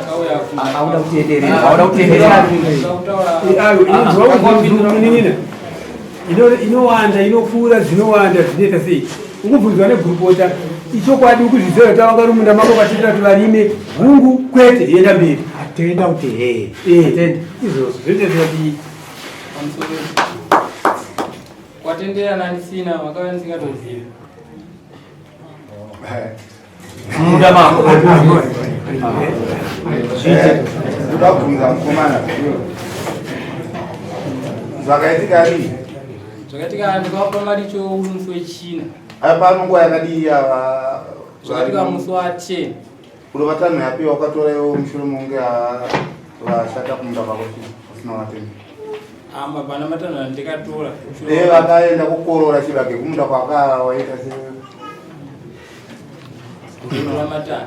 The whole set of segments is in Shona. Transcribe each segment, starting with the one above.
Akauya. Auda kutenderera, auda kutenderera. Inonzwa inowanda, inopfuura, zvinowanda, zvinoita sei? Ukubvunzwa negurukota ichokwadi, ukuzviziva kuti avanga ri munda mako vachitira kuti varime hungu, kwete, yenda mberi. Atenda kuti he. Atenda izvozvo zvinoita kuti Pamusoro kwatenderana ndisina vakauya ndisingatozivi. Munda mako. Ndoda kubvunza mukomana zvakaitika rii? Zvakaitika, ndikavapa maricho musi weChina. Pano nguva yakadii ava? Zvakaitika musi wa10. Kuno vatanho yapiwa ukatora iwo mushure monge vashata kumunda kwako usina vatenda? Amba pana matanho andikatora. E, vakaenda kukorora chibage kumunda kwaka waita se Kutora matanho?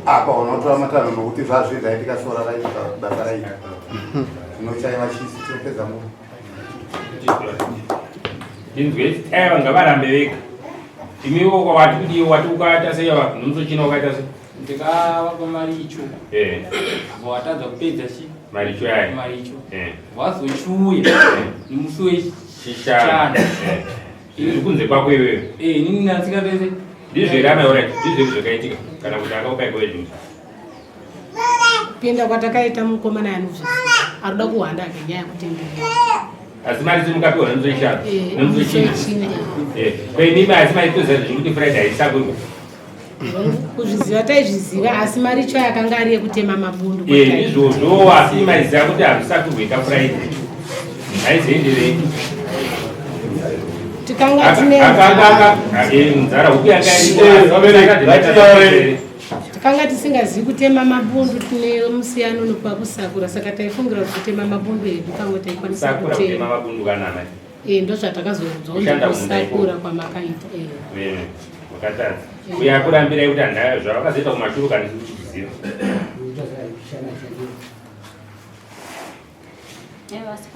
Apa unotora matanho nokuti zvazvi zvaitika, sora raita basa raita, zvinochaiva chisi, tinopedza nguva. Ndinzwe aiva, ngavarambe vega. Imiwo wati kudii? Wati ukaita sei ava nomusi wakaita sei? Ndikavapa maricho. Vatadza kupedza chi Maricho yayo. Maricho. Vazochiuya nemusi weChishanu. weChishanu. Izvi kunze kwako iwewe? Inini ndandisingatoese. Ndizvo here amai? Alright, ndizvo here zvakaitika, kana kuti akakupa ikoe? Kupinda kwatakaita, mukomana anozviziva, arikuda kuhwanda ake nyaya yekutenderera. Asi mari dzimukapiwa nomusi weChishanu? Nomusi musi weChina? weChina. Koimimi asi maitoziva zvekuti Friday haisakurwa? Kuzviziva taizviziva, asi maricho akanga ari ekutema mabundu. Izvozvo, asi maiziva kuti hazvisakurwe kaFriday, haizoenderei? Tikanga tine nzara huku yanga. Tikanga tisingazivi kutema mabundu tine musiyano nokwakusakura, saka taifungira kuti kutema mabundu edu pamwe taikwanisa Sakura kutema kutema. mabundu kanana? Ndo zvatakazoudzwa. Kushanda munda ikoko. Kusakura kwamakaita. Wakatadza uye akurambirai kuti handa zvavakazoita kumashure kana kuziva. Asi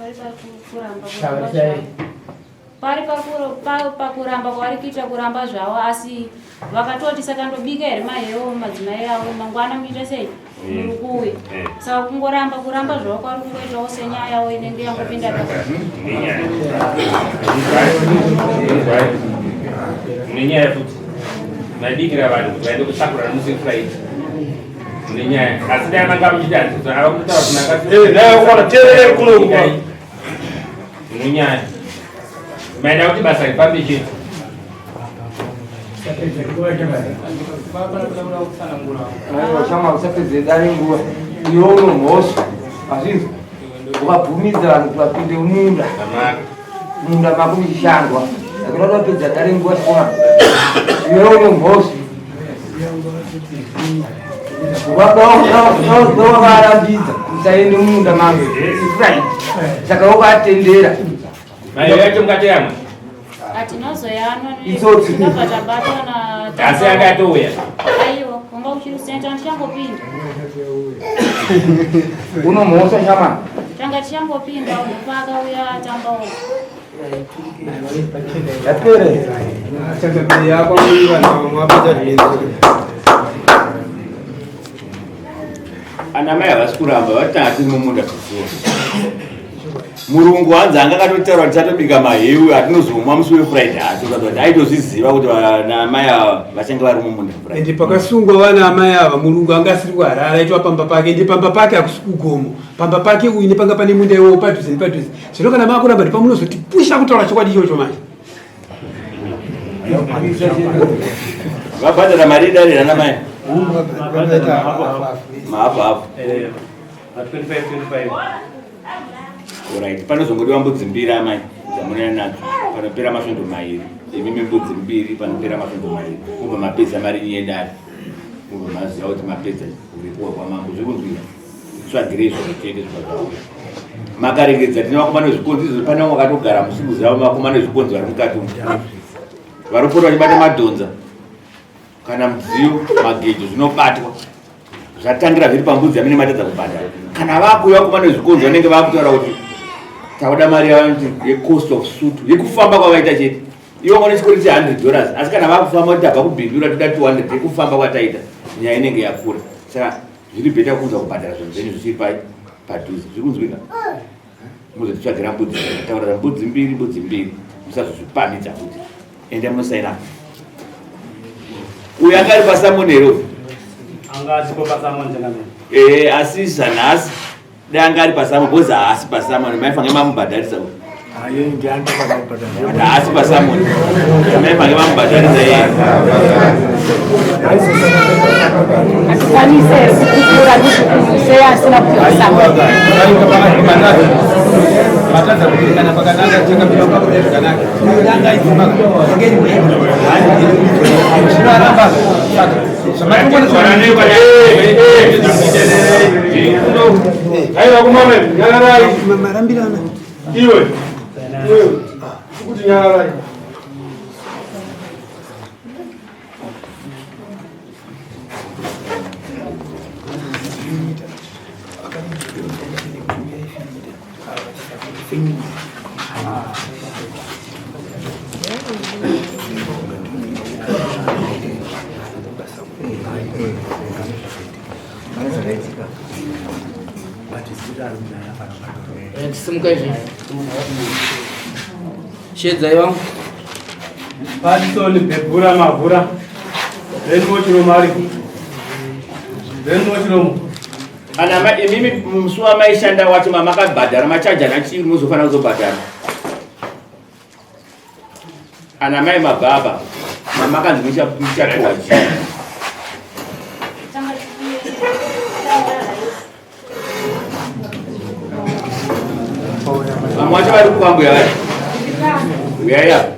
pari pakuramba pari pakuramba kwavari kuita, kuramba zvavo, asi vakatoti saka ndobika here mahewo madzimai avo mangwana, muite sei, muri kuuya? Saka kungoramba, kuramba zvavo kwari kungoitawo senyaya yavo inenge yangopinda. Nenyaya, mune futi maibikira vanhu kuti vaende kusakura nomusi weFriday, mune nyaya. Asi dai manga muchiti handizo ava kutaura kuti Eh, dai wakwana, teerere kuno kuno. Mune nyaya, maida kuti basa rifambe chete. Panoda kutsanangura. Aiwa chama, usapedze dare nguva. Iwe uno mhosva, azvinzwa, ukabvumidza vanhu kuti vapinde munda, munda mako muchishandwa, saka unoda kupedza dare nguva shoma. Iwe uno mhosva, wakavarambidza usaende mumunda mangu Friday, saka wakatendera. Maiyo yacho mukateyamwa? Atinozoyanwa. Itsotsi. Tinobva tabatwa na Asi akatouya? Aiwa, wanga uchiri kusenta, tichangopinda. Uno mhosva shama. Tanga tichangopinda, unopaka uya tambawo. Yapere. Chakabiri yako muri vanhu vamwe vapedza zvinetso. Ana mai havasi kuramba, vati tanga tiri mumunda before. Murungu hanzi anga akatotaura kuti tatobika maheu atinozomwa musi weFriday, asi kuti aitozviziva kuti vana mai ava vachange vari mumunda Friday. Ende pakasungwa vana amai ava, murungu anga asiri kuHarare, aitwa pamba pake. Ende pamba pake hakusi kugomo, pamba pake uyu nepanga pane munda iwowo padhuze nepadhuze. Zvino kana maakuramba, ndipamunozotipusha kutaura chokwadi ichocho manje. Vabhadhara mari yedare rana mai mahafu hafu? 25 25. Alright, panozongodiwa mbudzi mbiri amai dzamunouya nadzo panopera masvondo 2. Imimi mbudzi mbiri panopera masvondo 2, mubva mapedza mari inyi yedare, mubva maziva kuti mapedza uripuwa kwamambo. Zviri kunzwira, tsvagirei zviro chete zvibva zvauya. Makaregedza, tine vakomana vezvikonzi izvo, pane vamwe vakatogara musikuziva, vakomana vezvikonzi vari mukati umu, vari kupota vachibata madhonza kana mudziyo, magejo zvinobatwa, zvatangira zviri pambudzi yamene matadza kubhadhara. Kana vakuuya vakomana vezvikonzi, vanenge vakutaura kuti takuda mari yavanoti yecost of suit, yekufamba kwavaita chete. Ivo vane chikoro che$100, asi kana vakufamba kuti tabva kuBindura, toda 200 yekufamba kwataita, nyaya inenge yakura. Saka Zviri bheta kuunza kubhadhara zvinhu zvenyu zvisiri padhuze. Zviri kunzwika? Muzotitsvagira mbudzi. Taura mbudzi mbiri, mbudzi mbiri. Musazozvipamhidza futi. Enda munosaina. Uyu anga ari pasamoni here uyu? Anga asipo pasamoni changamire. Eh, asi zvanhasi dai anga ari pasamoni because haasi pasamoni maifange mamubhadharisa uyu. Haasi pasamoni maifange mamubhadharisa iye. Hatikwanise here kupupura kuti sei asina kupiwa samoni? Matadza kuwirirana pakanaka changamire pakuda zvakanaka. Iwe, iwe, kuti nyararai. Simuka izvi. Shedzai vangu. Patson Bebura Mavhura. Renwo Chiromo ariko. Renwo Chiromo. Ana mai imimi musi wamaishanda wacho mamakabhadhara machaja nachii munozofanira kuzobhadhara. Ana mai mababa mamakanzi muchapiwa chii? Tanga tichitaura raisi. Vamwe vacho vari kukwambuya vari. Uyai apa.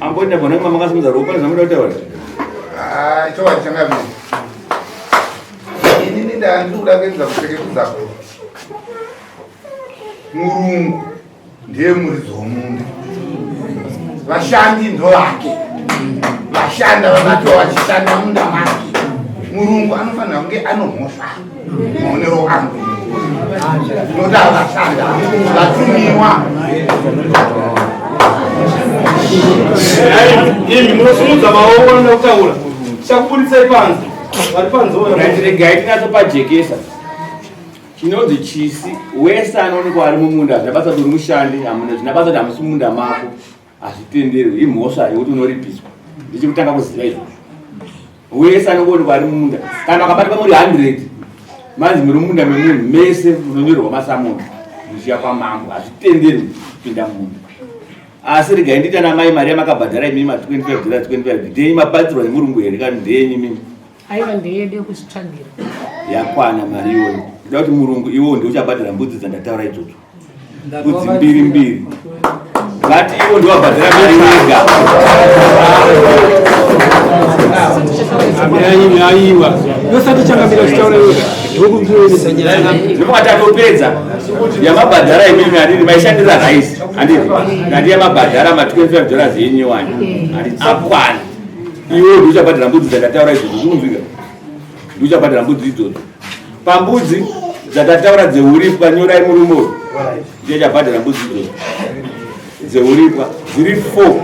Ambonda mbona mama makasimudza ruoko pane zvamunoda kutaura? Ah, chokwadi changamire. Inini ndandiri kuda kuedza kuchekerudza kuti murungu ndiye muridzi womunda, vashandi ndovake, vashanda vabatwa vachishanda munda make. Murungu anofanira kunge anomhosva, maonero angu, nokuti avashanda vatumiwa. Imi munosimudza maoko anoda kutaura. Tichakubuditsai panze. Vari panze vona. Right, regai tinyatsopajekesa chinonzi chisi wese anoonekwa ari mumunda hazvina basa kuti uri mushandi hamuna zvina basa kuti hamusi mumunda mako hazvitenderwi imhosva yekuti unoripiswa ndichikutanga kuziva izvozvo wese anongoonekwa ari mumunda kana vakabatwa muri 100 manzi muri mumunda memunhu mese munonyorerwa masamoni muchiya kwamambo hazvitenderwi kupinda mumunda asi regai ndiita namai mari yamakabhadhara imimi ma 25 dollars 25 ndenyu mabatsirwa nemurungu here kana ndenyu imimi Aiwa ndeyedu yekuzvitsvagira. Yakwana mari iyoyo. Ndoda kuti murungu iwowo ndiwo uchabhadhara mbudzi dzandataura idzodzo. Mbudzi mbiri mbiri. Vati iwo ndiwo wabhadhara mari wega. Aiwa, yosati changamira uchitaura iwe. Ndokukuonesa nyaya. Ndopakati atopedza yamabhadhara imimi handiti maishandira rice handiti ndati yamabhadhara ma 25 dollars yenyu wani handiti akwana. Iwe ndiuchabhadhara mbudzi dzandataura idzodzo zvikunzwika. Ndiuchabhadhara mbudzi idzodzo. Pambudzi dzatataura dzeuripwa nyorai murume uyu. Ndiye achabhadhara mbudzi idzodzo. Dzeuripwa dziri 4.